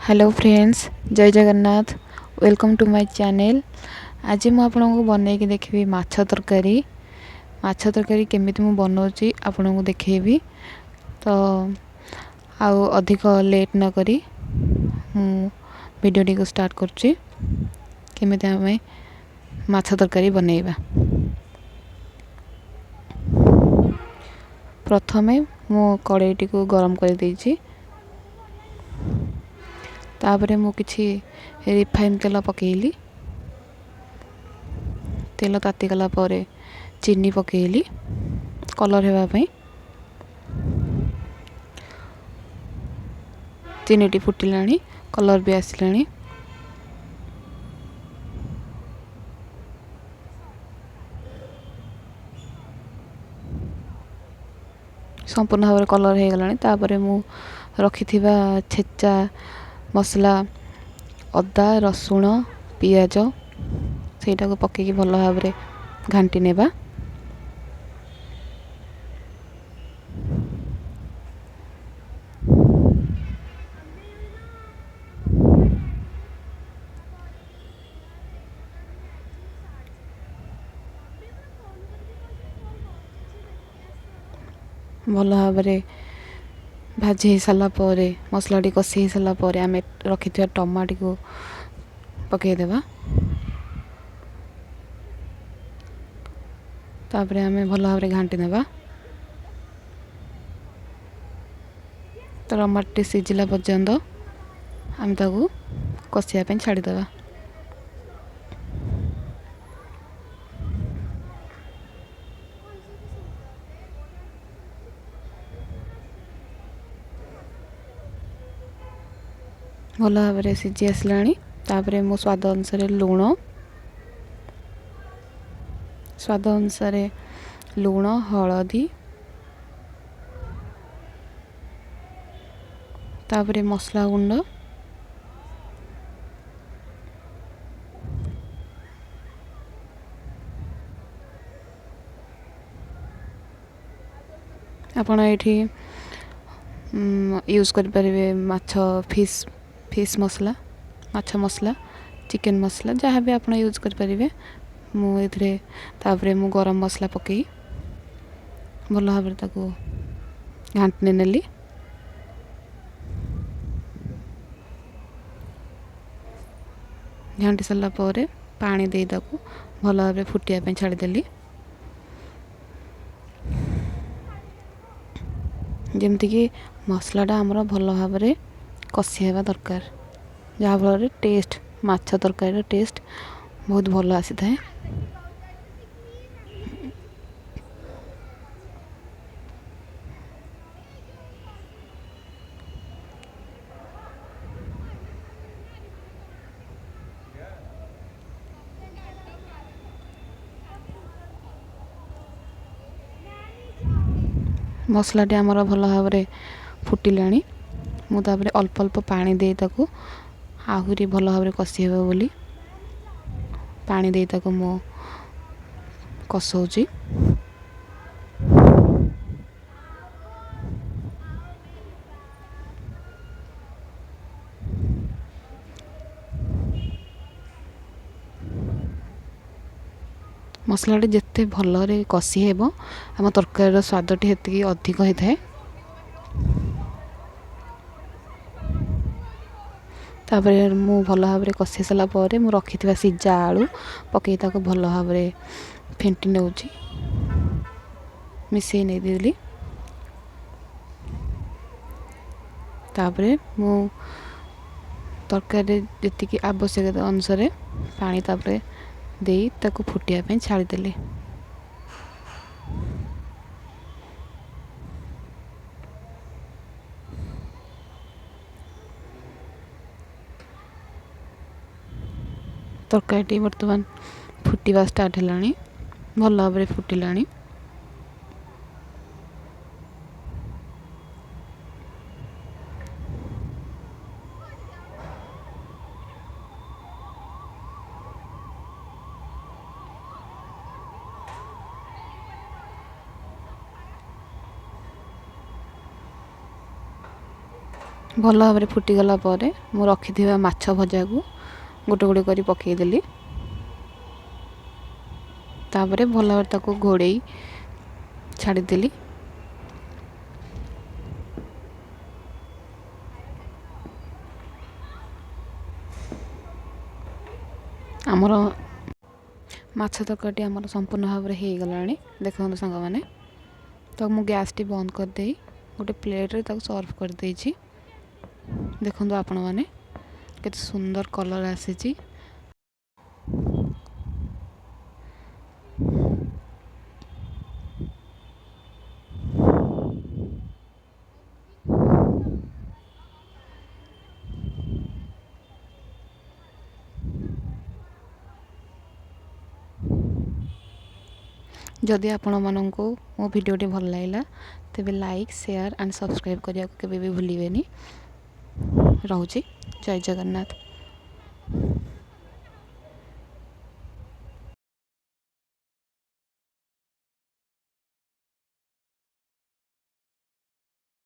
Hello friends, Jay Jagannath. Welcome to my channel. ଆଜି ମୁଁ ଆପଣଙ୍କୁ ବନେଇକି ଦେଖିବି ମାଛ ତରକାରୀ। ମାଛ ତରକାରୀ କେମିତି ମୁଁ ବନାଉଛି ଆପଣଙ୍କୁ ଦେଖେଇବି। ତ ଆଉ ଅଧିକ ଲେଟ୍ ନ କରି ମୁଁ ଭିଡ଼ିଓଟିକୁ ଷ୍ଟାର୍ଟ କରୁଛି, କେମିତି ଆମେ ମାଛ ତରକାରୀ ବନେଇବା। ପ୍ରଥମେ ମୁଁ କଡ଼େଇଟିକୁ ଗରମ କରିଦେଇଛି। ତାପରେ ମୁଁ କିଛି ରିଫାଇନ୍ ତେଲ ପକାଇଲି। ତେଲ ତାତିଗଲା ପରେ ଚିନି ପକାଇଲି କଲର୍ ହେବା ପାଇଁ। ଚିନିଟି ଫୁଟିଲାଣି, କଲର୍ ବି ଆସିଲାଣି। ସମ୍ପୂର୍ଣ୍ଣ ଭାବରେ କଲର୍ ହେଇଗଲାଣି। ତାପରେ ମୁଁ ରଖିଥିବା ଛେଚା ମସଲା, ଅଦା, ରସୁଣ, ପିଆଜ, ସେଇଟାକୁ ପକାଇକି ଭଲ ଭାବରେ ଘାଣ୍ଟି ନେବା। ଭଲ ଭାବରେ ଭାଜି ହେଇସାରିଲା ପରେ, ମସଲାଟି କଷି ହେଇସାରିଲା ପରେ ଆମେ ରଖିଥିବା ଟମାଟୋକୁ ପକାଇଦେବା। ତାପରେ ଆମେ ଭଲ ଭାବରେ ଘାଣ୍ଟି ନେବା। ଟମାଟୋଟି ସିଝିଲା ପର୍ଯ୍ୟନ୍ତ ଆମେ ତାକୁ କଷିବା ପାଇଁ ଛାଡ଼ିଦେବା। ଭଲ ଭାବରେ ସିଝି ଆସିଲାଣି। ତାପରେ ମୁଁ ସ୍ୱାଦ ଅନୁସାରେ ଲୁଣ, ସ୍ୱାଦ ଅନୁସାରେ ଲୁଣ, ହଳଦୀ, ତାପରେ ମସଲା ଗୁଣ୍ଡ, ଆପଣ ଏଇଠି ୟୁଜ୍ କରିପାରିବେ ମାଛ ଫିସ୍ ଫିସ୍ ମସଲା, ମାଛ ମସଲା, ଚିକେନ୍ ମସଲା, ଯାହା ବି ଆପଣ ୟୁଜ୍ କରିପାରିବେ। ମୁଁ ଏଥିରେ ତାପରେ ମୁଁ ଗରମ ମସଲା ପକାଇ ଭଲ ଭାବରେ ତାକୁ ଘାଣ୍ଟି ନେଲି। ଘାଣ୍ଟି ସାରିଲା ପରେ ପାଣି ଦେଇ ତାକୁ ଭଲ ଭାବରେ ଫୁଟିବା ପାଇଁ ଛାଡ଼ିଦେଲି। ଯେମିତିକି ମସଲାଟା ଆମର ଭଲ ଭାବରେ କଷି ହେବା ଦରକାର, ଯାହାଫଳରେ ଟେଷ୍ଟ, ମାଛ ତରକାରୀର ଟେଷ୍ଟ ବହୁତ ଭଲ ଆସିଥାଏ। ମସଲାଟି ଆମର ଭଲ ଭାବରେ ଫୁଟିଲାଣି। ମୁଁ ତାପରେ ଅଳ୍ପ ଅଳ୍ପ ପାଣି ଦେଇ ତାକୁ ଆହୁରି ଭଲ ଭାବରେ କଷି ହେବ ବୋଲି ପାଣି ଦେଇ ତାକୁ ମୁଁ କଷଉଛି। ମସଲାଟି ଯେତେ ଭଲରେ କଷି ହେବ, ଆମ ତରକାରୀର ସ୍ୱାଦଟି ସେତିକି ଅଧିକ ହେଇଥାଏ। ତାପରେ ମୁଁ ଭଲ ଭାବରେ କଷି ସାରିଲା ପରେ ମୁଁ ରଖିଥିବା ସିଝା ଆଳୁ ପକାଇ ତାକୁ ଭଲ ଭାବରେ ଫେଣ୍ଟି ନେଉଛି, ମିଶାଇ ନେଇଦେଲି। ତାପରେ ମୁଁ ତରକାରୀରେ ଯେତିକି ଆବଶ୍ୟକତା ଅନୁସାରେ ପାଣି ତାପରେ ଦେଇ ତାକୁ ଫୁଟିବା ପାଇଁ ଛାଡ଼ିଦେଲି। ତରକାରୀଟି ବର୍ତ୍ତମାନ ଫୁଟିବା ଷ୍ଟାର୍ଟ ହେଲାଣି, ଭଲ ଭାବରେ ଫୁଟିଲାଣି। ଭଲ ଭାବରେ ଫୁଟିଗଲା ପରେ ମୁଁ ରଖିଥିବା ମାଛ ଭଜାକୁ ଗୋଟେ ଗୋଟେ କରି ପକାଇଦେଲି। ତାପରେ ଭଲ ଭାବରେ ତାକୁ ଘୋଡ଼େଇ ଛାଡ଼ିଦେଲି। ଆମର ମାଛ ତରକାରୀଟି ଆମର ସମ୍ପୂର୍ଣ୍ଣ ଭାବରେ ହେଇଗଲାଣି, ଦେଖନ୍ତୁ ସାଙ୍ଗମାନେ। ତ ମୁଁ ଗ୍ୟାସ୍ଟି ବନ୍ଦ କରିଦେଇ ଗୋଟେ ପ୍ଲେଟ୍ରେ ତାକୁ ସର୍ଭ କରିଦେଇଛି। ଦେଖନ୍ତୁ ଆପଣମାନେ, କେତେ ସୁନ୍ଦର କଲର୍ ଆସିଛି। ଯଦି ଆପଣମାନଙ୍କୁ ମୋ ଭିଡ଼ିଓଟି ଭଲ ଲାଗିଲା, ତେବେ ଲାଇକ୍, ସେୟାର ଆଣ୍ଡ ସବସ୍କ୍ରାଇବ୍ କରିବାକୁ କେବେ ବି ଭୁଲିବେନି। ରହୁଛି, ଜୟ ଜଗନ୍ନାଥ।